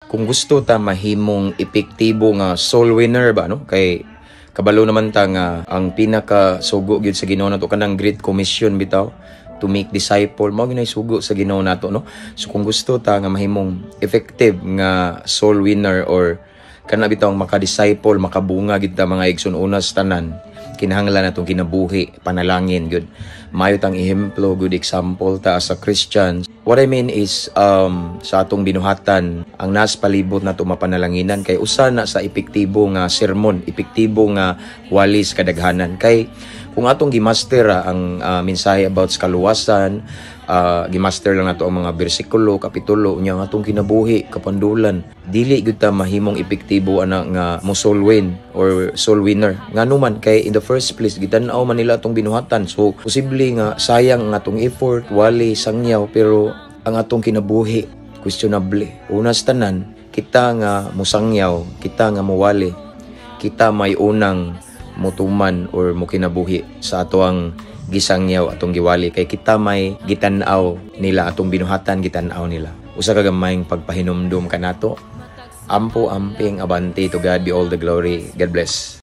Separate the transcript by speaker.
Speaker 1: Kung gusto ta mahimong epektibo nga soul winner ba, no, kay kabalo naman ta nga ang pinaka sugo gyud sa Ginoo nato, kanang Great Commission bitaw, to make disciple, mao gyud sugo sa Ginoo nato, no? So kung gusto ta nga mahimong effective nga soul winner or kana bitaw maka-disciple, makabunga gid ta, mga igsoon, una sa tanan kinahanglan natong kinabuhi, panalangin gyud, maayo tang ehemplo, good example ta as a Christian. What I mean is sa atong binuhatan, ang nas palibot nato mapanalanginan, kay usa na sa epektibo nga sermon, epektibo nga wali sa kadaghanan. Kay kung atong gimaster ang mensahe about sa kaluwasan, gimaster lang nato ang mga bersikulo, kapitulo, unya ang atong kinabuhi kapandulan, dili gyud ta mahimong epektibo ana nga mo soul win or soul winner. Ngano man kay in the first place gitan-aw man nila atong binuhatan. So posible nga sayang ang atong effort, wali, sangyaw, pero ang atong kinabuhi questionable. Una sa tanan, kita nga musangyaw, kita nga muwali, kita may unang mutuman or mukinabuhi sa atoang gisangyaw, atong giwali, kay kita may gitan-aw nila, atong binuhatan gitan-aw nila. Usa ka gamayng pagpahinumdum kanato. Ampo, amping, abante. To God be all the glory. God bless.